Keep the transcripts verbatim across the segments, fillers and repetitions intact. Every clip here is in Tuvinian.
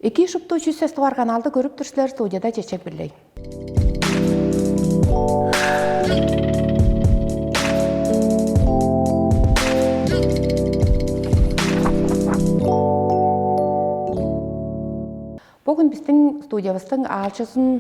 Эки шупту чүс сес дугаар каналды көрүп тур силер, студияда Чечек Билей. Бүгүн биздин студиябыздың аалчызын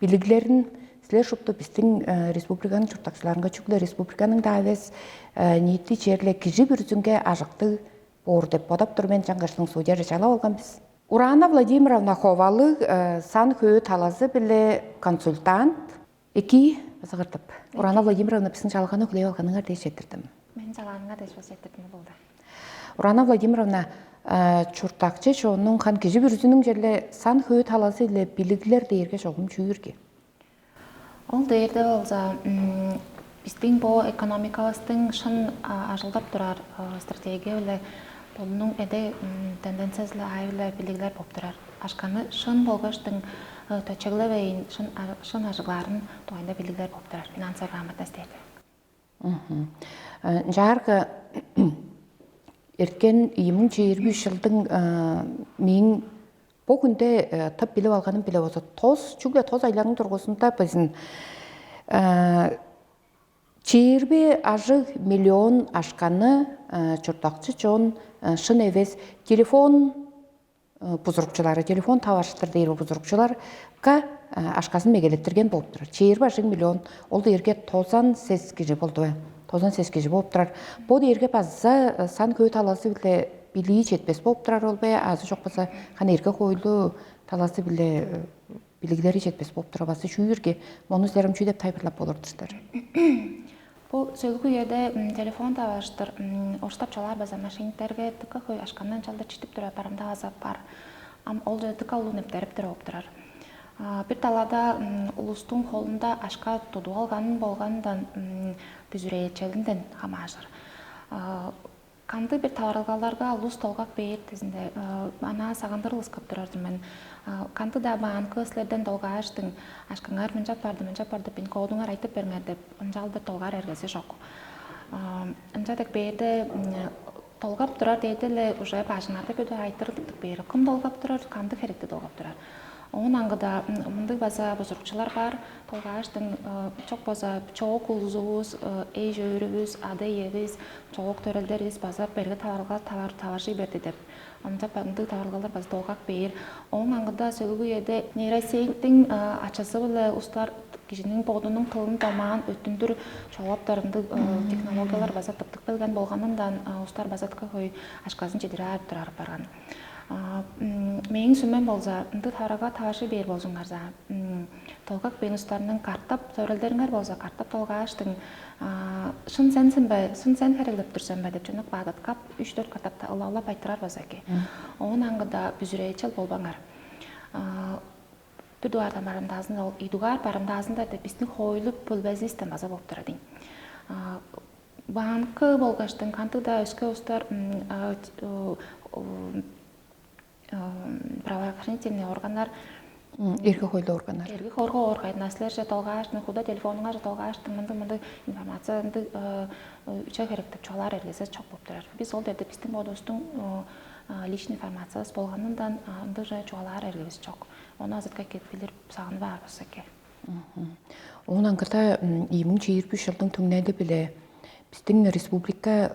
билиглерин силер шупту биздин республиканын чурттакчыларынга, чүгле республиканын-даа эвес, ниити черле кижи бүрүзүнге ажыктыг боор деп бодап тур мен. Чаңгыштың студияже чалап алган бис. Урана Владимировна Ховалыг, сан хөө талазы биле консультант. Эки база кырдып. Урана Владимировна, биздин чалганы хүлээп алганыңар дээш четтирдим. Мен чалгааныңар дээш база четтирдим болду. Урана Владимировна, чурттакчы чоннуң, хан кижи бүрүзүнүң черле сан хөө талазы биле билиглер дээрге чогум чүүрге? Ол дээрде болза, биздиң бо экономикабыздың шын ажылдап турар стратегия биле, бунуң эде тенденциязы-биле, аайы-биле билиглер болуп турар. Ашканы шын болгаштың төчеглевейн, шын ажыглаарын дугайында билиглер болуп турар, финансовая грамотность дээрде. Ынчаарга эрткен ийи муң чээрби үш чылдың мээң бо хүнде тып билип алганым биле болза, тос, чүгле тос айларның тургузунда бизин чээрби ажыг миллион ашканы чурттакчы чон шын эвес телефон бузурукчулары, телефон таварыштыр дээр бузурукчуларга ашказын мегелеттирген болуп турар. Чээрби ажыг миллион, ол дээрге тозан сес кижи болду бе? Тозан сес кижи болуп турар. Бо дээрге база сан хөө талазы биле билии четпес болуп турар ол бе? Азы чок болза, хана эрге хоойлу талазы биле билиглери четпес болуп турар база чүүрге? Мону силер ам чүү деп тайылбырлап болур-дур силер? Бо сөөлгү үеде телефон таварыштыр орустап чугаалаар база мошенниктерге дыка хөй ашкандан чалдыр читип турар барымдаа база бар. Ам ол чеде дыка улуун эптерип туруп турар. Бир талада улустуң холунда ашка тудуп алганын, болганындан, бүзүрээлчелинден хамаажыр. Кандыг бир таварылгаларга улус долгап бээр дезинде, ана сагындырыл ыскап турар-дыр мен. Кандыг-даа банкы силерден долгааштың, ашкаңар мынчап барды, мынчап барды, пин кодуңар айтып бериңер деп, ынчалдыр долгаар эргези жок. Ынча дег бээрде долгап турар дээди-ле уже бажыңарда бөдө айтырыктык бээр. Кым долгап турар, кандыг херекти долгап турар? Оон аңгыда мындыг база бузурукчулар бар. Долгааштың чок база чоок улузувус, эш-өөрүвүс, ада-иевис, чоок төрелдеривис база берге таварылга таваржый берди деп. Ынча ындыг таварылгалар база долгап бээр. Оон аңгыда сөөлгү үеде нейросетиң ачызы-биле устар кижиниң бодунуң тылын домаан өттүндүр чоолаптар ындыг технологиялар база тыптып келген болганындан устар база дыка хөй ашказын чедире аарып турар барган. Мээң сүмем болза, ындыг таварага таваржы бээр болзуңарза, долгак бейн устарның картап, төрелдериңер болза, картап долгааштың, шын сен сен бе, шын сен хереглеп тур сен бе деп чонок баадыткап, үш-дөрт катап ылавлап айтырар болза эки. Оон аңгыда бүзүрээчел болбаңар. Бир дугаар барымдаазында ол ийи дугаар барымдаазында деп биздин хойлуп билбезивистен база болуп турар дейм. Банкы болгаштың кантык-даа өске устар правоохранительный органнар, эрге хойлу органнар, эрге хорго органнар силерже долгааштың, худа телефонуңарже долгааштың мындыг мындыг информация ындыг үче керек деп чугаалаар эргези чок болуп турар. Биз ол дерде биздин бодубуздуң личный информациябыз болганындан ындыгже чугаалаар эргебиз чок. Ону азыртка кетпилер сагынып аарбыз эке. Оон аңгыда ийи муң чийирби үч жылдың түңнели биле биздин республика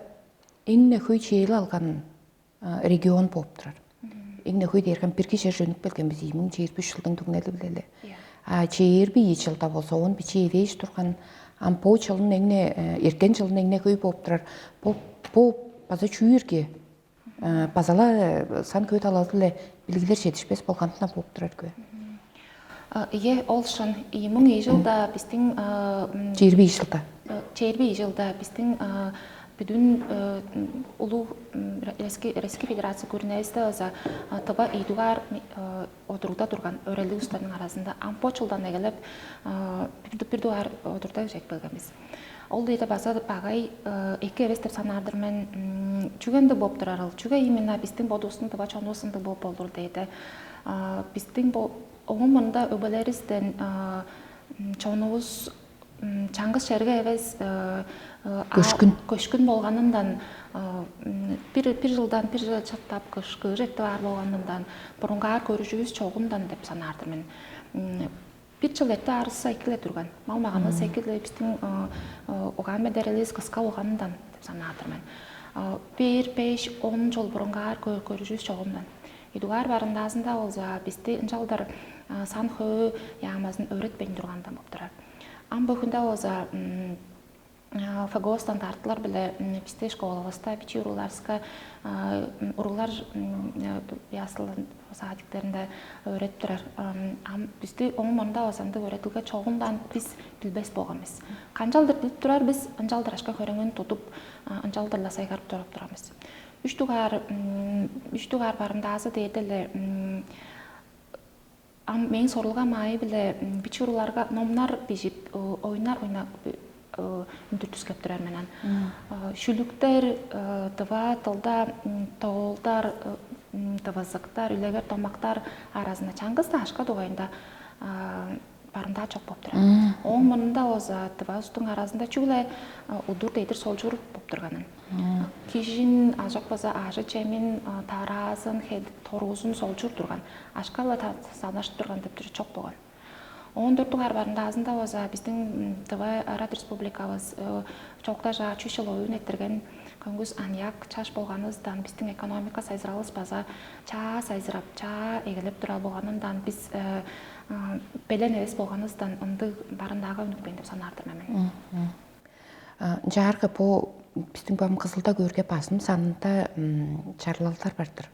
эң-не хөй чээли алган регион болуп турар. Эң-не хөй дээрген бирги чер жөнүп келген биз ийи муң чийирби үч жылдың түңнели биле эле. А чийирби ийи жылда болза он бичи эвээш турган, ам бо жылын эң-не эркен жылын эң-не хөй болуп турар. Бу бу база чүүрге базала сан көй талазы-биле билгилер жетишпес болгандына болуп турар көө. Ийе, ол шын. Ийи муң ийи жылда биздин чийирби ийи жылда чийирби ийи жылда биздин бүдүн улуу Российский Федерация күрүнээсте база тыба ийдугаар одуруда турган өрелдиг устарның аразында ампочулдан эгелеп бир дугаар одурда жек келгенбиз. Ол дээрде база багай эки эвес деп санаар-дыр мен. Чүге ындыг болуп турарыл? Чүге именно биздин бодувустун тыва чонувус ындыг болуп болур дээде? Биздин бо оон мында өгбелеривистен чонувус Чаңгыс черге эвес көшкүн көшкүн болганындан, бир бир жылдан бир жыл чаттап кыш кыыш эртип аар болганындан, бурунгаар көрүжүвүс чогумдан деп санаар-дыр мен. Бир жыл эртип аарысы эки-ле турган. Мал маганывыс эки-ле, биздин угаан медерелибиз кыска болганындан деп санаар-дыр мен. Бир беш он жыл бурунгаар көрүжүвүс чогумдан. Идугаар барымдаазында болза бисти ынчалдыр сан хөө яамазын өөретпейн тургандан болуп турар. Ам бөгүнде болза ФГО стандарттар биле бисте школавыста бичи урууларска уруулар ясылын садиктеринде өөредип турар. Ам бисти оң мурунда база ындыг өөредилге чогундан бис билбес болган бис. Канчалдыр билип турар бис, ынчалдыр ашка хөреңүн тудуп, ынчалдыр-ла сайгарып турап турабыз. Үч дугаар үч дугаар барымдаазы дээде эле ам мээң сорулгам аайы-биле бичи урууларга номнар бижип, оюннар ойнап үндүртүскеп турар мен ан. Шүлүктер, дыва тылда тоолдар, дывызыктар, үлегер домактар аразында чаңгыс-даа ашка дугайында барымдаа чок болуп турар. Ооң мурнунда болза дывазустуң аразында чүгле удур дедир солчур болуп турганын. Кижин ажык база ажы чемин, тараазын, торуузун солчур турган, ашка-ла санашып турган деп чок болган. Он дөрт дугаар барымдаазында база биздин Тыва Арат Республикабыз чоокта чаа чүс чыл оюн эртирген көңгүс аныяк чаш болганыбыздан биздин экономика сайзыралыбыз база чаа сайзырап, чаа эгелеп турар болганындан бис белен эвес болганыбыздан ындыг барымдаага өнүкпээн деп санаар-дыр мен. Ынчаарга бо биздин бам кызылда көөрге базым санында чарлалдар бар-дыр.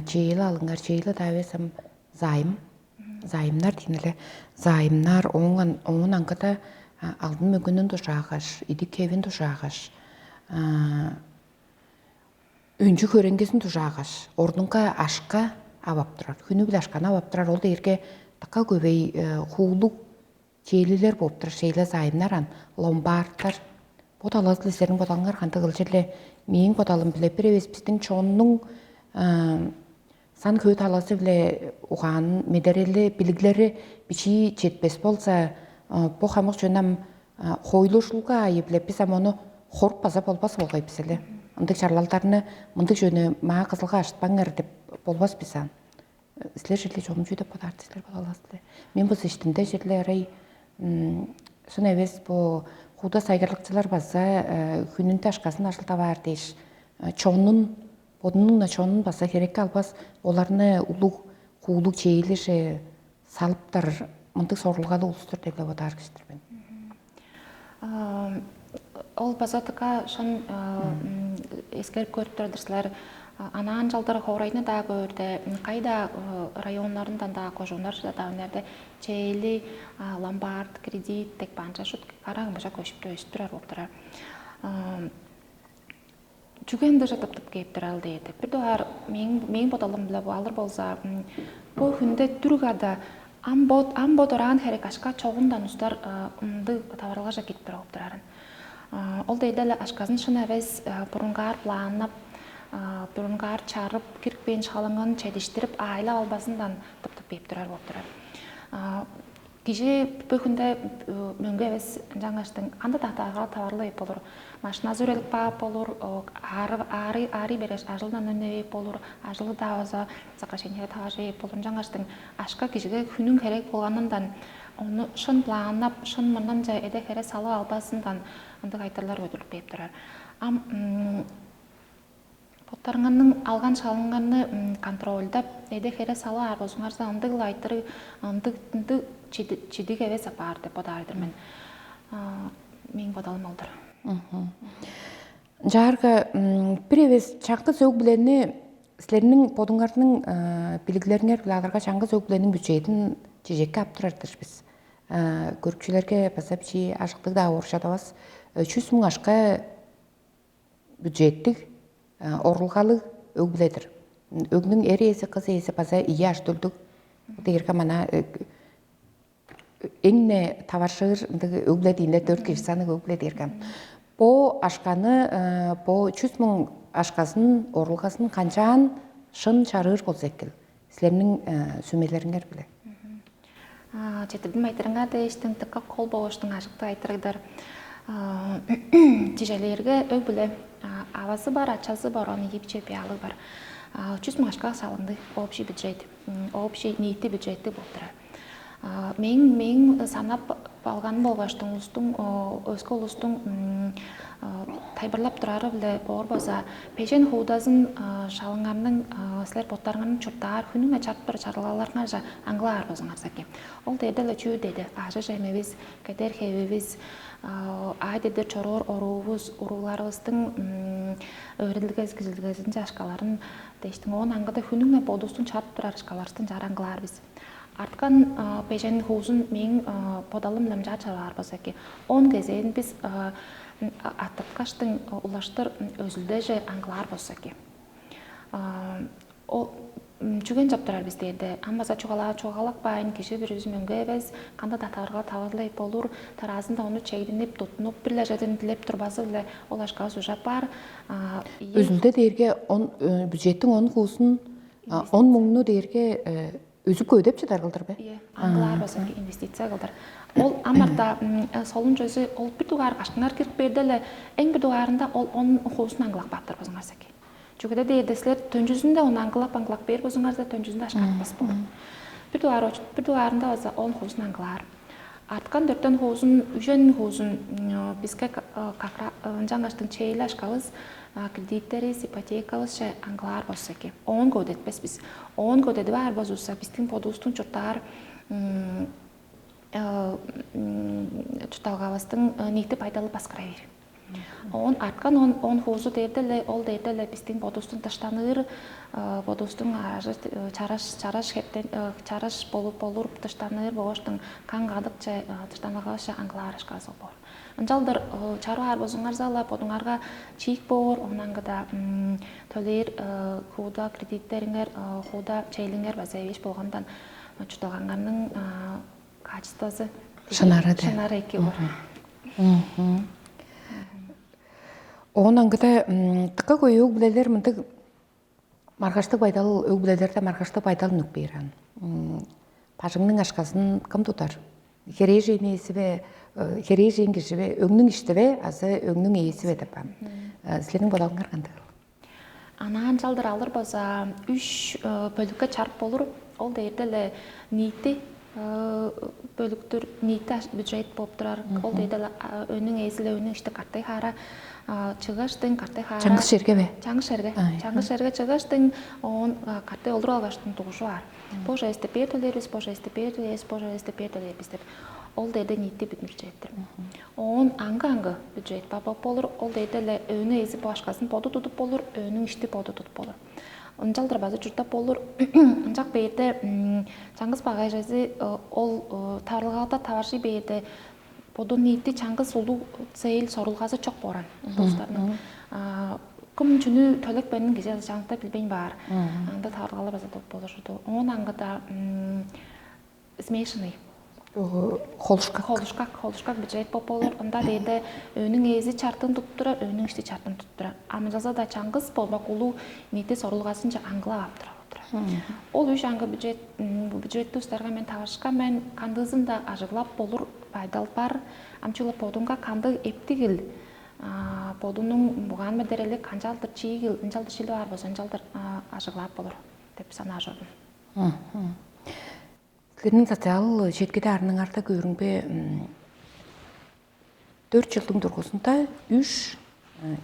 Чээли алыңар, чээли-даа эвес ам зайым, зайымнар диин эле, зайымнар, оон оон аңгыда алдын мөңгүнүн дужаагаш, идик хевин дужаагаш, өнчү хөреңгезин дужаагаш, орнунга ашка ап ап турар. Хүнү-биле ашканы ап ап турар. Ол дээрге дыка көвей хуулуг чээлилер болуп турар, чээле зайымнар ан, ломбардтар. Бо талазы-биле силерниң бодалыңар кандыг кылчыр-ле? Мээң бодалым-биле бир эвес биздин чоннуң сан хөө талазы-биле угаан медерели, билиглери бичии четпес болза, бо хамык чүвени ам хойлушулга аайы-биле бис ам ону хоруп база болбас болгай бис эле. Ындыг чарлалдарны мындыг чүвени маа кызылга ажытпаңар деп болбас бис ан. Силер черле чогум чүү деп бодаар силер, бодалгас силер? Мен база иштимде черле арай шын эвес бу хууда сайгарлыкчылар база хүнүнде ашказын ажылдап аар дээш, чонун, бодунуң-на чонун база херекке албас, оларны улуг хуулуг чээлиже салыптар мындыг сорулгалыг улустур деп бодаар кижи-дир мен. Ол база тыка шын эскерип көрүп турар-дыр силер. Анаан чалдыр хоорайны-даа көөрде, кайда районнарындан-даа, кожууннарже-даа үнерде чээли, ломбард, кредит дег банча шут караң быжа көшүп өсүп турар болуп турар. Чүге ындыг чыдыптып кээп турар дээди. Бир дугаар мээң бодалым-биле бо алыр болза, бо хүнде түрүг ада ам бо ам бо дораан херек ашка чогундан устар ындыг таварылгаже кирип туруп турарын. Ол дээде эле ашказын шын эвес бурунгаар планнап, бурунгаар чарып, кирипкээн шалыңын чедиштирип, аайлап албазындан тыптып кээп турар болуп турар. Кижи бөгүнде мөңгү эвес ынчангаштың анда-даа таварлы эп болур. Машиназы үрелип каап болур, аарый бергеш ажылдан үннеп эп болур, ажылы-даа база сокращениеге таваржы эп болур. Ынчангаштың ашка кижиге хүнүң херек болганындан ону шын планнап, шын мынынча эде хере салып албазындан ындыг айтырлар көдүрлүп кээп турар. Ам боттарыңарның алган шалыңарны контрольдап, эде хере салып аар болзуңарза, ындыг-ла айтырыг, ындыг ындыг чидиг эвес апаар деп бодаар-дыр мен. Мээң бодалым ол-дур. Ынчаарга бир эвес чаңгыс өг-бүлени силерниң бодуңарның билиглериңер-биле аларга чаңгыс өг-бүлениң бюджетин чижекке ап турар-дыр бис. Көрүкчүлерге база бичии ажыктыг-даа оорушадавас. Чүс муң ашка бюджеттиг, орулгалыг өг-бүле-дир. Өгнүң эр ээзи, кыс ээзи база ийи ажы-төлдүг. Дээрге мана эң-не таваржыыр ындыг өг-бүле диинде, дөрт кижи санныг өг-бүле дээрге. Бо ашканы, бо чүс муң ашказын, орулгасын канчаан шын чарыыр болза экил, силерниң сүмелериңер-биле? Четирдин айтырыңар дээштиң тыкка кол болуштуң ажыктыг айтырыгдар. Тижелээрге өг биле авазы бар, ачазы бар, ону ийи биче биялыг бар. Чүс муң ашка салынды общий бюджет, общий ниити бюджетти болуп турар. Мээң мээң санап алган болгаштың улустуң, өскө улустуң тайбырлап турары биле боор база пежен хуудазын шалыңарның силер боттарыңарның чурттаар хүнүң ачарып тур чарылгаларыңарже аңгылаар болзуңарза экен. Ол дээрде эле чүү деди, ажы чемебиз, кедер хевивиз, ай дедир чороор оруувус, урууларывыстың өөредилгези кижилгезин чашкаларын дээштиң оон аңгыда хүнүң бодустуң чарып турар ышкаларыстын чараңгылаар бис. Арткан бежен хуузун мээң бодалым намчаар чараар болза эки. Он кезээн бис аттырткаштың улаштыр өзүлдеже аңгылаар болза эки. Ол чүген чаптырар бис дээрде, ам база чугала чугагалак баайн кижи бирибиз мөңге эвес, кандай да таварга таварлай болур, тараазында ону чегдинип, туттунуп, бир-ле черден дилеп турбазы-биле ол ашкавыс ужап баар. Үзүлде дээрге он бюджеттиң он хуусун, он муңну дээрге өзүп көдөп чыдар кылдыр бе? Аңгылаар база инвестиция кылдыр. Ол амарда солун чөзү ол бир дугаар кашкынар кирип берди эле, эң бир дугаарында ол он хуусун аңгылап кааптар базыңар секи. Чүгеде дээрде силер төнчүзүндө ону аңгылап аңгылап бээр базыңар да төнчүзүндө ашкартпас болур. Бир дугаар бир дугаарында база он хуусун аңгылаар. Арткан дөртен хуузун, үжен хуузун биске ынчангаштың чейле ашкавыс, кредиттеривис, ипотекавысче аңгылаар болза эки. Оон көдетпес бис. Оон көдедип аар болзувусса, бистиң бодувустуң чурттаар чуртталгавыстың ниити байдалы баскыра бээр. Оон арткан он хуузу дээрде эле, ол дээрде эле бистиң бодувустуң дыштаныыр, бодувустуң чараш чараш хептен чараш болуп болур дыштаныыр болгоштуң каң кадыкче дыштанылгавысче аңгылаар ашкаазы боор. Ынчалдыр чарып аар болзуңарза-ла бодуңарга чиик боор, оон аңгыда төлээр хууда кредиттериңер, хууда чээлиңер база эвеш болгондан чуртталгаңарның качествозу Шынары де. Шынары эки боор. Оон аңгыда тыка көй өг билелер мындыг маргаштыг байдал өг билелерде маргаштыг байдал нүк бээр ан. Бажыңның ашказын кым тутар? Херээжен ээси бе, херээжен кижи бе, өңнүң ишти бе, азы өңнүң ээси бе деп ам. Силерниң бодалыңар кандыгыл? Анаан чалдыр алыр база үш бөлүкке чарып болур. Ол дээрде эле ниити бөлүктүр, ниити бюджет болуп турар. Ол дээрде эле өнүң эзиле өнүң ишти каттай хаара чыгаштың каттай хаара Чаңгыс черге бе? Чаңгыс черге. Чаңгыс черге чыгаштың оон каттай олуруп алгаштың дугужу бар. Боже эсте бээр төлээрбиз, боже эсте бээр төлээрбиз, боже эсте бээр төлээрбиз деп. Ол дээрде ниити бүт бюджеттир. Оон аңгы-аңгы бюджет бабап болур. Ол дээрде эле өөнү эзи башкасын боду тудуп болур, өөнүң ишти боду тудуп болур. Ынчалдыр база чурттап болур. Ынчак бээрде чаңгыс багажазы ол тарылгада таваржый бээрде боду ниити чаңгыс улуг сейл сорулгазы чок бооран. Улустарның кым чүнү төлөкпенин кижи чаңта билбейн баар. Анда тарылгала база болур. Оон аңгыда смешанный. Холушкак. Холушкак, холушкак бюджет боп болур. Ында дээде өөнүң ээзи чартын туттурар, өөнүң ишти чартын туттурар. Амыжалза да чаңгыс болбак улуу ниити сорулгазынче аңгылап ап турар. Ол үш аңгы бюджет бюджетти устарга мен таварышкан мен кандыызын да ажыглап болур байдал бар. Амчула бодунга кандыг эптигил бодунуң бугаан медерели канчалдыр чиигил, ынчалдыр шилип аар болза, ынчалдыр ажыглап болур деп санаажордум. Силерниң социал четкиде арныңарда көөрүңбе, дөрт жылдың дургузунда үш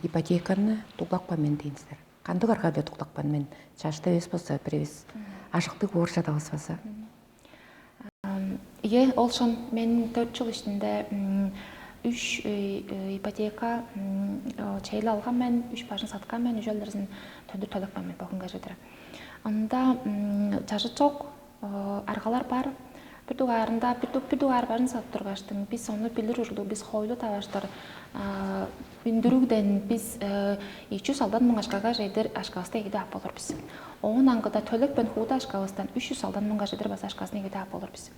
ипотеканы дуглапкан мен дейн силер. Кандыг арга-биле дуглапкан мен? Чашта эвес болза, биревис ажыктыг боор чадавас база. Ийе, ол шын. Мен төрт жыл ишинде үч ипотека чейле алган мен, үч бажын саткан мен, үжелдерин төндүр төлөкпен мен богунга чедире. Ында чажыт чок аргалар бар. Бир дугаарында бир дугаар барын сап тургаштың, биз ону билир ужурлуг, биз хойлу таваштыр үндүрүгден биз ичүү салдан муң ашкага чедир ашкабысты эгиде ап болур биз. Оон аңгыда төлөк бен хууда ашкабыстан үч жүз салдан муңга чедир база ашкасын эгиде ап болур биз.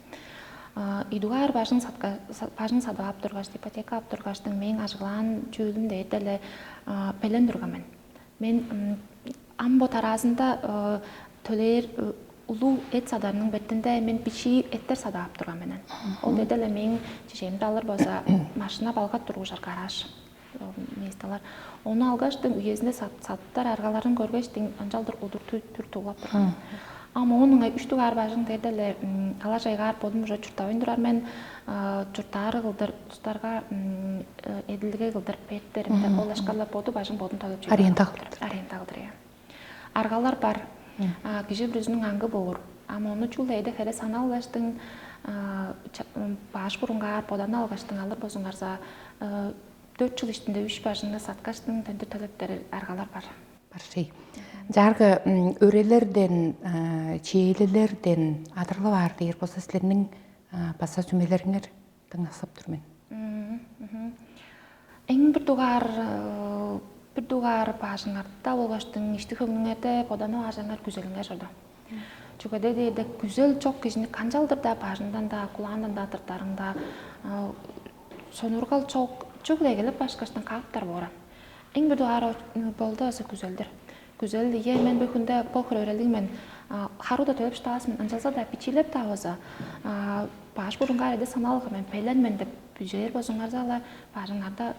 Идугаар бажың сатка бажың садып ап тургаш, ипотека ап тургаштың мээң ажыглаан чүүлүм дээте эле белен турган мен. Мен ам бо тараазында төлээр Улуу эт садарның бетинде мен бичии эттер садаап турган менен. Ол деде эле мээң чечемди алыр болза машина балга тургужар гараж месталар. Ону алгаштың үезинде садыптар аргаларын көргештиң ынчалдыр удур түр туулап турган. А моон ыңай үч дугаар бажың деде эле алар жайгаар бодум уже чурттавайн турар мен. Чурттаары кылдыр тустарга эдилге кылдыр берттеримде ол ашкарла боду бажың бодун төлөп аренда кылдыр. Аренда кылдыр, иә. Аргалар бар. Кижи бүрүзүнүң аңгы боор. А мону чуул эде хере санаалгаштың баш бурунгаар боданы алгаштың алыр бозуңарза төрт жыл иштинде үч бажыңны саткаштың төнтү төлөптер аргалар бар. Баршый. Жаарга өрелерден, чээлелерден адырлы баар дээр болза силерниң база сүмелериңер дыңнаксап тур мен. Эң бир дугаар бир дугаар баажыңарда болгаштың ишти хөңнүңерде боданып аажаңар күзелиңер чорду. Чүгеде дээрде күзел чок кижини канчалдыр-даа бажындан-даа, кулаандан-даа тыртарыңда сонургал чок чүгле эгелеп башкаштан кааптар бооран. Эң бир дугаар болду аса күзелдир. Күзел ийе мен бу хүнде бо хөрөөрелиг мен харуу-да төлеп шыдавас мен, ынчалза-даа бичиилеп-даа база баш бурунгаар эде санаалга мен белен мен деп бүзээр болзуңарза-ла бажыңарда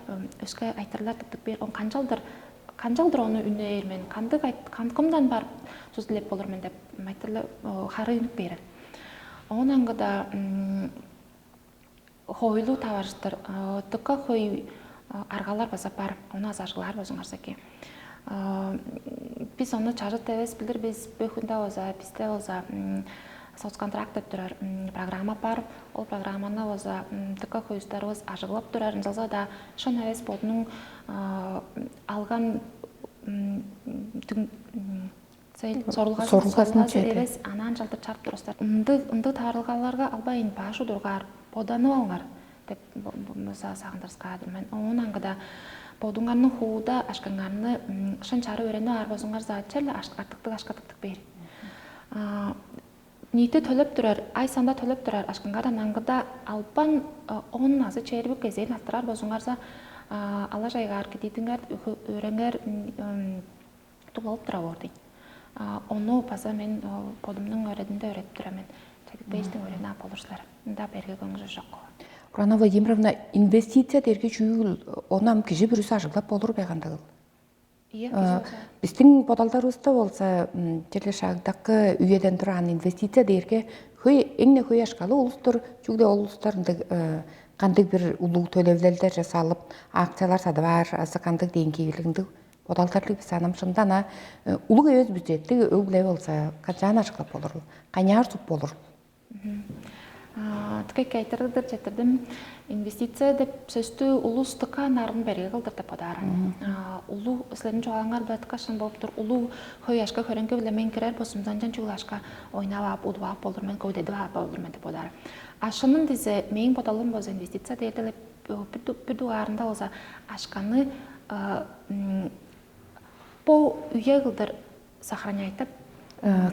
өске айтырлар тыптып бээр. Он канчалдыр канчалдыр ону үнээр мен, кандыг айт кандыкымдан барып сус дилеп болур мен деп айтырлар хары үнүп бээрен. Оон аңгыда хойлу таварыштыр дыка хөй аргалар база бар, ону азажыглаар болзуңарза эки. Биз ону чажыт эвес билир биз бөкүнде болза бизде болза соцконтракт деп турар программа бар. Ол программаны болза дыка хөй устарыбыз ажыглап турар ынчалза-даа шын эвес бодунуң алган сорулгазын сорулгазын эвес анаан чалдыр чарып турустар. Ындыг ындыг таарылгаларга албайн баш удургаар боданып алыңар деп муза сагындырыскаадыр мен. Оон аңгыда бодуңарның хууда ашкаңарны шын чары өөренип аар болзуңар за черле артыктыг ашка тыптык бээр. Ниити төлеп турар, ай санда төлеп турар ашкаңардан аңгыда албан он азы чербик кезээн аттырар болзуңарза, ала жайгаар кидиидиңер, өөреңер туглалып тура боор дейт. Ону база мен бодумнуң өөрединде өөредип тура мен. Чедип бээштиң өөрени ап болур силер. Ында берге көңүл жок. Урана Владимировна, инвестиция дээрге чүүл, ону ам кижи бүрүзү ажыглап болур бе кандыгыл? Ийе, кижи болза. Биздин бодалдарыбызда болза, черле шаагдакы үеден турган инвестиция дээрге хөй эң-не хөй ашкалы улустур, чүгле ол улустар ындыг кандыг бир улуг төлевлелдер жасалып, акциялар садып аар азы кандыг дээн киилиг ындыг бодалдарлыг бис анам шындан а улуг эвес бюджеттиг өг-бүле болза канчаан ажыглап болурул? Каняар суп болурул? Тыка эки айтырыгдыр четирдим. Инвестиция деп сөстү улус тыка нарын берге кылдыр деп бодаар. Улуу силердин чугаалаңар-биле тыка шын болуп тур. Улуу хөй ашка хөреңге биле мен кирер болсумза анчан чүгле ашка ойнап ап, удуп ап болур мен, көдедип ап болур мен деп бодаар. А шынын дизе мээң бодалым болза инвестиция дээрде эле бир дугаарында болза ашканы бо үе кылдыр сохраняйтып,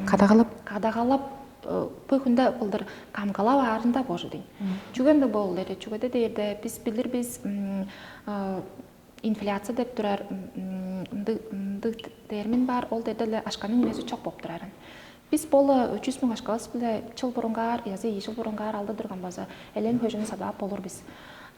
кадагалап, кадагалап бу хүндө кылдыр камгалап аарында божу дейм. Чүгенде болу дере чүгеде дээрде биз билир биз инфляция деп турар ындыг термин бар. Ол деде эле ашканын үнези чок болуп турарын. Биз бола үч жүз муң ашкабыс биле чыл бурунгаар язы ийи жыл бурунгаар алды турган база элең хөжүнү садап болур биз.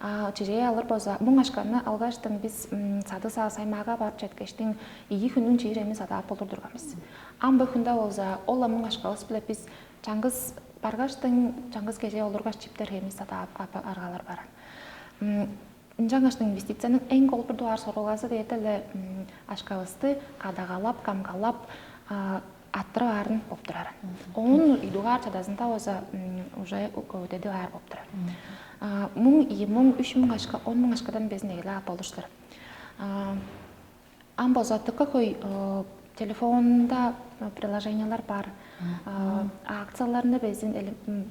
А чижээ алыр база муң ашканы алгаштың биз сады саа саймаага барып четкештиң ийи хүннүң чиир эми садап болур турган биз. Ам бу хүндө болза ол амың ашкабыс биле биз чаңгыс баргаштың чаңгыс кеже олургаш чиптер хеми садап аргалар баран. Ынчангаш инвестицияның эң кол бир дугаар сорулгазы дээте эле ашкавысты кадагалап, камгалап, аттырып аарын болуп турар. Оон идугаар чадазында база уже көвүдеди баар болуп турар. Муң ийи муң үч муң ашка он муң ашкадан безин эгеле ап болуштур. Ам база тыка хөй телефонунда приложениялар бар. Акцияларны безин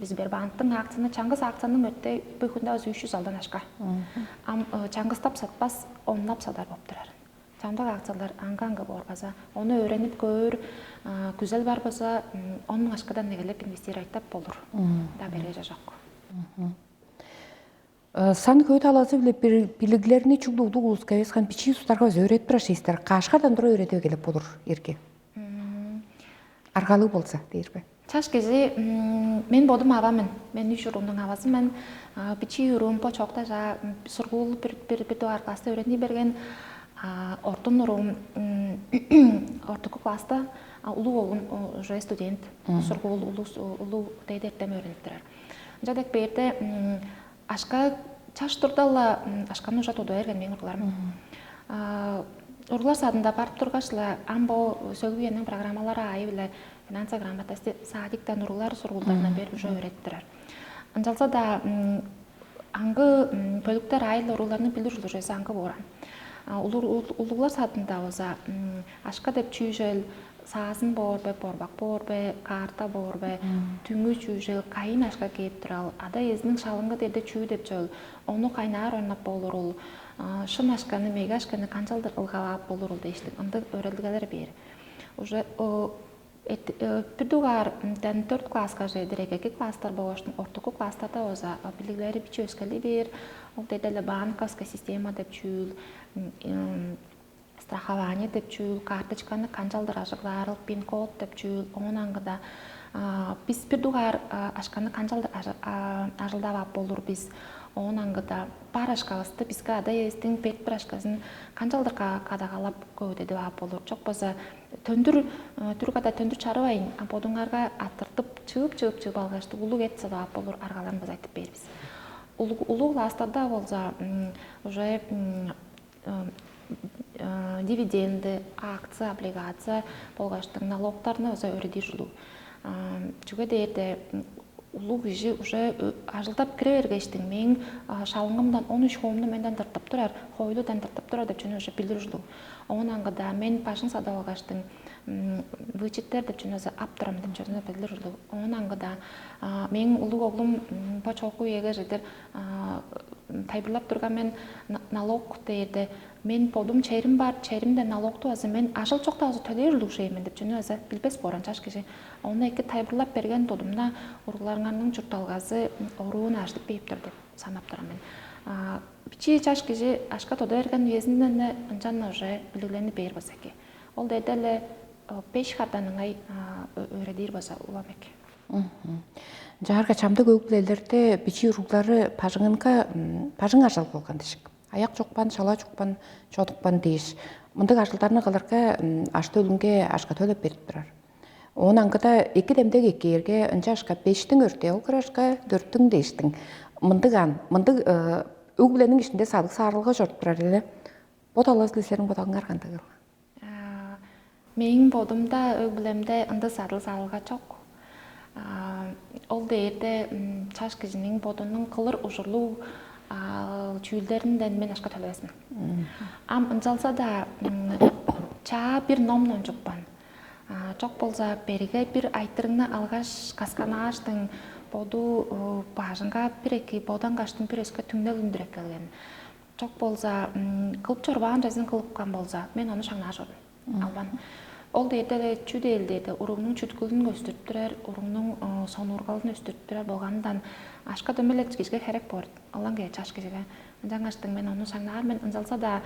Сбербанктың акцияны чаңгыс акцияның өттө бу хүндө азы үч жүз алдан ашка. Ам чаңгыстап сатпас, оннап садар болуп турар. Чамдык акциялар аңга-аңга боор база. Ону өөренип көөр күзел бар база он ашкадан эгелеп инвестировать болур. Да береже жок. Сан хөй талазы биле билиглерни чуглу улуг улуска эвес кан бичии устарга өзү өөредип турар шиистер каашкардан тура өөредип эгелеп болур эрге. Аргалыг болза дээрби? Чаш кижи мен бодум авамын. Мен үч уруунуң авазымын. Бичии уруум бо чокта жаа сургуул бир бир бир дугаар класста өөрени берген. Ортун уруум ортуку класста, улуу оглум уже студент, сургуул улуу улуу дээди эртем өөренип турар. Ынча дег бээрде ашка чаш турда-ла ашканы уже тудуп берген мээң уругларым. Уруглар садында барып тургаш-ла ам бо сөглүг үениң программалары аайы-биле финансовый грамотность садиктен уруглар сургуулдарына берип уже өөредип турар. Ынчалза-даа аңгы бөлүктер аайы-ла уругларның билир ужурлужезы аңгы боор. Улуглар садында болза ашка деп чүүжел, саазын боор бе, борбак боор бе, каарта боор бе, түңү чүүжел, кайын ашка кээп турал, ада эзиниң шалыңы дээрде чүү деп чөл, ону кайнаар ойнап болурул, шын ашканы, меге ашканы канчалдыр ылгалаап болурул дээштиг ындыг өөредилгелер бээр. Уже бир дугаардан төрт класска же дирек эки класстар болгоштуң ортуку класстарда база билиглери бичи өскели бээр. Ол деде эле банковская система деп чүүл, страхование деп чүүл, карточканы канчалдыр ажыглаарыл, пин код деп чүүл, оон аңгыда бис бир дугаар ашканы канчалдыр ажылдап ап болур бис, оон аңгыда бар ашкавысты биске ада эвестиң бет бир ашказын канчалдыр кадагалап көвүдедип ап болур, чок база төндүр түрүк ада төндүр чарывайн, бодуңарга аттыртып чыып чыып чыып алгаштык улуг эт садып ап болур аргаларын база айтып бээр бис. Улуу класстарда болза уже дивиденды, акция, облигация болгаштың налогтарны база өөредир ужурлуг. Чүге дээрде улуг кижи уже ажылдап кире бергештиң мээң шалыңымдан он үч хоомну менден тыртып турар, хойлудан тыртып турар деп чүнү уже билир ужурлуг. Оон аңгыда мен бажың садып алгаштың вычеттер деп чүнү база ап турам деп чүнү билир ужурлуг. Оон аңгыда мээң улуг оглум бо чоокку үеге чедир тайылбырлап турган мен, налог дээрде мен бодум черим бар, черимден налогту база мен ажыл чокта база төлээр улуг шей мен деп чүнү база билбес бооран чаш кижи. Ону эки тайылбырлап берген тудумда уругларыңарның чуртталгазы оруун ажыдып бээп тур деп санап турам мен. Бичии чаш кижи ашка тода берген үезинден ынчан уже билиглени бээр база эки. Ол деде эле беш хардан ыңай өөредир база улам эки. Чаарга чамдык өг-бүлелерде бичии уруглары бажыңынга бажың ажал болган дижик. Аяк чукпан, шала чукпан, чодукпан дээш. Мындыг ажылдарны кылырга ашты өлүнге ашка төлеп берип турар. Оон аңгыда эки демдек эккээрге ынча ашка бештиң өртээ ол кырашка дөрттүң дээштиң. Мындыгаан, мындыг өг-бүлениң ишинде садыг саарылга чоруп турар эле. Бо талазы силерниң бодооңар кандыгыл? Мээң бодумда өг-бүлемде ындыг садыл-саалга чок. Ол дээрде чаш кижиниң бодунуң кылыр ужурлуг чүүлдеринден мен ашка төлевес мен. Ам ынчалза-даа чаа бир ном номчупкан. Чок болза берге бир айтырыңны алгаш касканааштың боду бажыңга бир эки бодангаштың бир өске түңнел үндүреп келген. Чок болза кылып чорбаан чазын кылыпкан болза, мен ону шаңнаар чордум. Албан. Ол дээрде чү дээлдээде уругнуң чүткүлүн көстүрүп турар, уругнуң сонуургалын өстүрүп турар болганындан ашка дөмелет кижиге херек боор. Алан кээ чаш кижиге. Ынчангаштың мен ону шаңнаар мен ынчалза-даа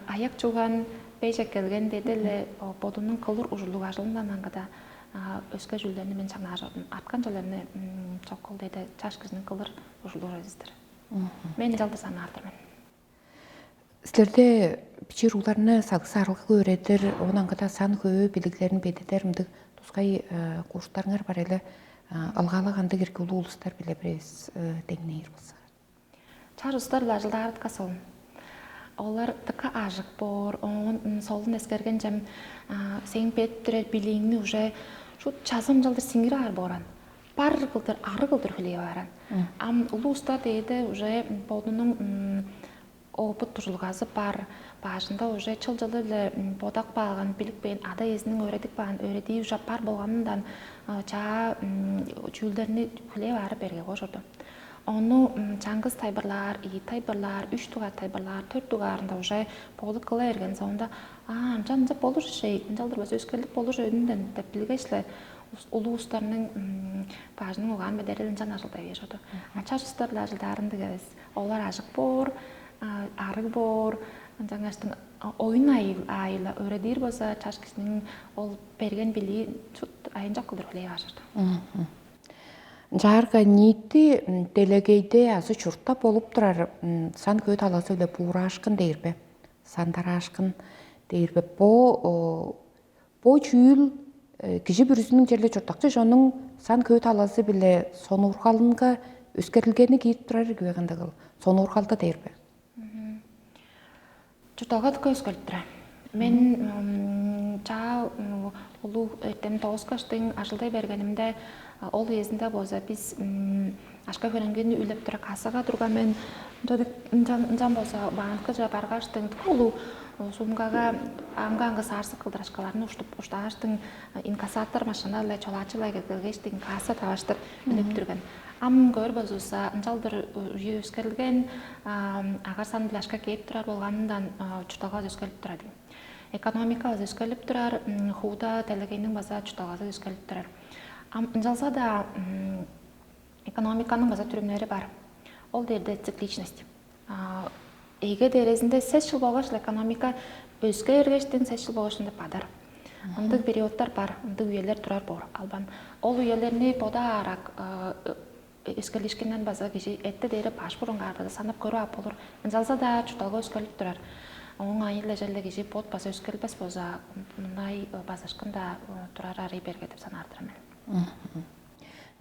аяк чуган бежек келген деди эле бодунуң кылыр ужурлуг ажылындан аңгыда өске чүүлдерни мен шаңнаар чордум. Арткан чүүлдерни чок кыл деди чаш кижиниң кылыр ужурлуг ажызы-дыр. Мен ынчалдыр санаар-дыр мен. Силерде бичии уругларны сагыш-саарылгага өөредир, оон аңгыда сан-хөө билиглерин бедидер ындыг тускай курстарыңар бар эле, ылгаалыг ындыг эрги улуу улустар-биле бир эвес деңнээр болзуңар. Чаш улустар-биле ажылдаарга солун. Олар дыка ажык боор, оон солун эскерген чем сээң бедип турар билииңни уже шут чазы ынчалдыр сиңирип аар бооран. Бар кылдыр, ары кылдыр хүлээп ааран. Ам улуу улустар дээде уже бодунуң опыт дуржулгазы бар, бажында уже чыл-чылы-биле бодак бааган, билик бээн ада-иезиниң өөредип каан өөредии ужап бар болганындан чаа чүүлдерни хүлээп аарып берге кожурду. Ону чаңгыс тайбырлаар, ийи тайбырлаар, үч дугаар тайбырлаар, төрт дугаарында уже боду кыла берген соонда аа ынча ынча болур шей, ынчалдыр база өскерлик болур өдүнден деп билгеш-ле улуустарның бажының угаан бедерел ынчан ажылдай бээр чорду. А чаш устар-ла ажылдаарындыг эвес. Олар ажык боор, арыг боор, ынчангаштың оюн аайы-ла өөредир болза, чаш кижиниң ол берген билии чут айынчок кылдыр хүлээп аар чорду. Ынчаарга ниити делегейде азы чуртта болуп турар сан хөө талазы-биле буураашкын дээр бе? Сандараашкын дээр бе? Бо бо чүүл кижи бүрүзүнүң черле чурттакчы чонуң сан хөө талазы-биле сонуургалынга өскерилгени киирип турар ирги бе, кандыгыл? Сонуургалда дээр бе? Чуртталга көскөлүп тура. Мен чаа улуу эртем тооскаштың ажылдай бергенимде, ол үезинде болза бис ашка хөреңгени үлеп тура кассага турган мен. Ынчан болза банкыже баргаштың улуу сумкага аңгы-аңгы саарсык кылдырашкаларын уштуп уштааштың, инкассатор машина-ла чолаачы-ла келгештиң касса таваштыр үлеп турган. Ам көөр болзувусса, ынчалдыр үе өскерилген, агар сан билашка кээп турар болганындан чуртталга өскелип турар дейм. Экономикабыз өскелип турар, хууда делегейниң база чуртталгазы өскелип турар. Ам ынчалза-даа экономиканың база түрүмнери бар. Ол дээрде цикличность. Эге дээрезинде сес жыл болгаш экономика өске эргештен сес жыл болгаш ынча бадар. Ындыг периодтар бар, ындыг үелер турар боор албан. Ол үелерни бодаарак өскелишкинден база кижи этте дээри баш бурунгаар база санап көрүп ап болур. Ынчалза-даа чуртталга өскелип турар. Оң айын-ла черле кижи бот база өскелбес болза, мындай базышкын-даа турар арый берге деп санаар-дыр мен.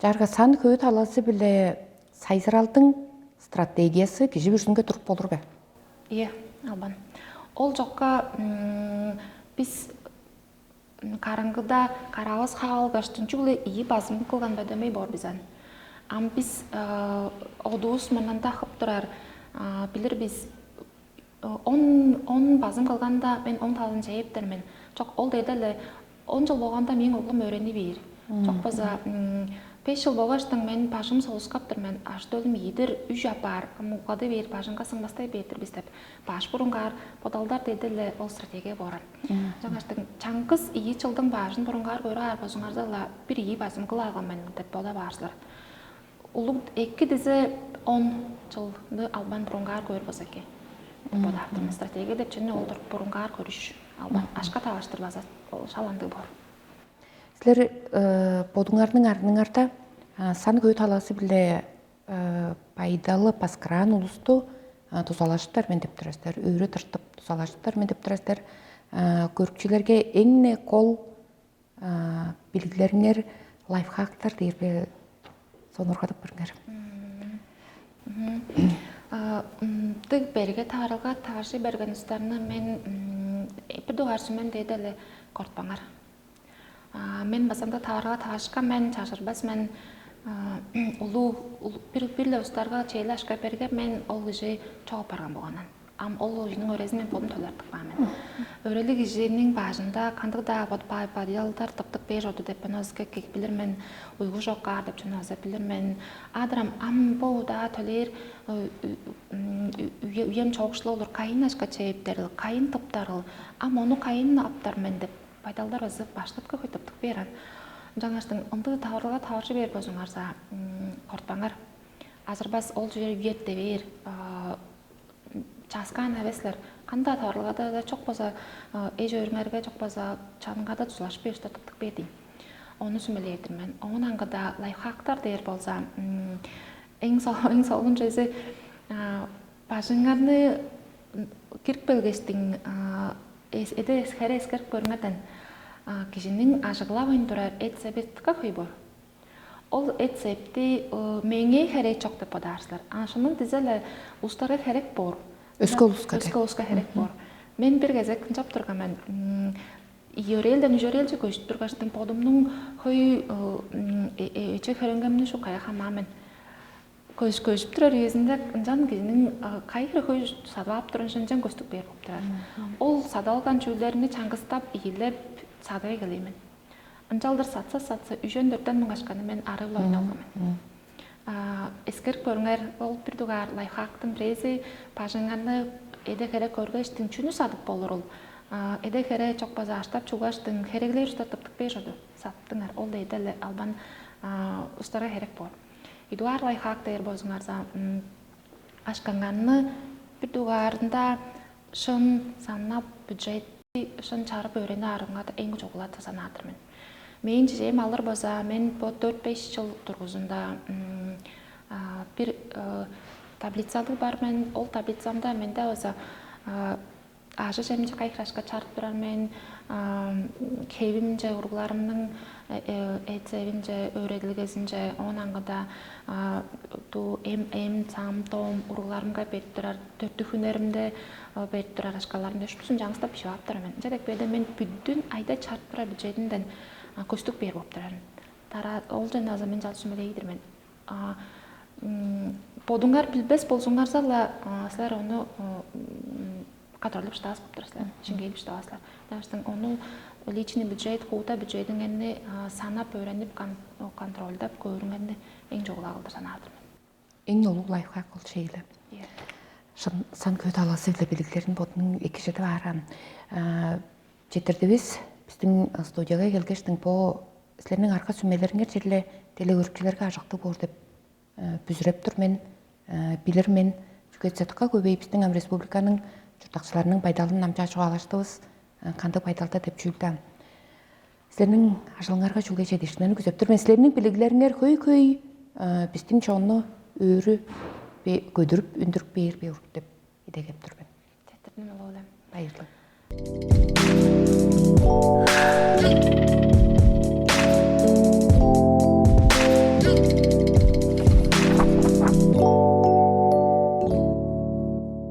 Чаарга сан хөө талазы-биле сайзыралдың стратегиясы кижи бүрүзүнге туруп болур бе? Ийе, албан. Ол чокка бис караңгыда каравыс хаалгаштын чүгле ийи базым кылган бадамай боор бизен. Ам бис одуус мурнанда хып турар, билир бис он он базым кылганда мен он талын чээптер мен. Чок, ол дээрде эле он жыл болганда мээң оглум өөрени бээр. Чок база беш жыл болгаштың мен бажым солускаптыр мен, ажы-төлүм ийдир үш апаар, мугады бээр, бажыңга сыңмастай бээр-дир бис деп баш бурунгаар бодалдар деди эле ол стратегия бооран. Жаңаштың чаңгыс ийи чылдың баажын бурунгаар көрүп аар болзуңарза-ла бир ийи базым кыл алган мен деп бода баар силер. Улуг эки дизе он чылды албан бурунгаар көөр болза эки деп бодаар-дыр мен. Стратегия деп чүнү олдур бурунгаар көрүш албан ашка таваштыр база ол шаландыг боор. Силер бодуңарның арныңарда сан көй талаасы биле байдалы баскыраан улусту дузалажыптар мен деп турар силер, өрү тыртып дузалажыптар мен деп турар силер. Көрүкчүлерге эң-не кол билиглериңер, лайфхактар дээрге сонургадып көрүңер. Тыг берге таарылга тааржы берген устарны мен бир дугаар сүмен дээде эле кортпаңар. Мен базамда таарга таашка мен чажырбас мен улуу бир бир-ле устарга чээле ашка берге мен ол кижи чогуп барган болган. Ам ол кижиниң өрезин мен бодум төлертип каан мен. Өрелиг кижиниң бажында кандыг-даа бодпай бадыялдар тыптык бээр оду деп мен озука кек билир мен, уйгу чок каар деп чүнү аза билир мен. Адырам ам бо удаа төлээр үем чогушлу олур кайын ашка чээптерил, кайын тыптарыл, ам ону кайын аптар мен деп байдалдар база баштапка хөй тыптык бээр ан. Жаңаштың ындыг таварылга таваржы бээр болзуңарза, кортпаңар. Азырбас ол чүве үетте бээр чааскаан эвес силер. Кандай таварылгада чок болза эш өөрүңерге чок болза чаныңарда тузулашып бээр устатыптык бээр дейм. Ону сүмелээр-дир мен. Оон аңгыда лайфхактар дээр болза, эң эң солун чези бажыңарны кирип келгештиң эде хере эскерип көрүңерден кижиниң ажыглавайн турар эт себетка хөй боор. Ол эт септи меңээ херек чок деп бодаар силер. Аншының дизе-ле улустарга херек боор. Өске улуска өске улуска херек боор. Мен бир кезек ынчап турган мен. Иөрээлден үжөрээлче көжүп тургаштың бодумнуң хөй эче хөрөнгемни шу кая хамаа мен. Көш көжүп турар үезинде ынчан кижиниң кайы хире хөй садып ап турун шынчан көстүк бээр болуп турар. Ол садып алган чүүлдерни чаңгыстап ийилеп садып эгелеймен. Ынчалдыр сатса сатса үжен дөрттен муңашканы мен арыыла ойналган мен. Эскерип көрүңер, ол бир дугаар лайфхактың бирээзи бажыңарны эде херек көргештиң чүнү садып болурул? Эде хере чок база аштап чугаштың хереглер устар тыптык беш оду саттыңар. Ол дейде эле албан устарга херек боор. Идуар лайфхак дээр болзуңарза, ашкаңарны бир дугаарында шын санап бюджетти шын чарып өөрени арыңар эң чогулат санаатыр мен. Мен чижээм алыр база мен бо төрт-беш чыл тургузунда бир таблицалыг бар мен. Ол таблицамда менде база ажы чемче кайхырашка чарып турар мен, хевимче уругларымның эцебинче өөредилгезинче оон аңгыда ту эм эм сам том уругларымга берип турар төртү хүннеримде берип турар ашкаларымда үш бүзүн жаңыстап бишип ап турар мен. Ынча дег беде мен бүдүн айда чарып турар бюджетинден көстүк бээр болуп турар. Тара ол жана аза мен жалчым элегидир мен. Бодуңар билбес болзуңарза-ла силер ону кадырлып шыдаас болуп турар силер. Шиңгээлип шыдавас силер. Потому что ону личный бюджет, куута бюджетиңерни санап, өөренип, контрольдап көөрүңерни эң чогула кылдыр санаар-дыр мен. Эң улуг лайфхак ол шейле. Шын сан көт аласы биле билиглерин бодунуң экижеди бааран. Четирдивис биздин студияга келгештиң бо силерниң арка сүмелериңер черле телекөрүкчүлерге ажыктыг боор деп бүзүреп тур мен, билир мен. Чүге цетка көбей биздин ам республиканын чурттакчыларынын байдалын намча чугаалаштывыс. Кандыг байдалда деп чүүлдө силерниң ажылыңарга чүгле чедишкинени күзеп тур мен. Силерниң билиглериңер хөй-хөй биздин чонну өөрү көдүрүп үндүрүп бээр бе урук деп идегеп тур мен. Четтирдим улуу. Байырлыг.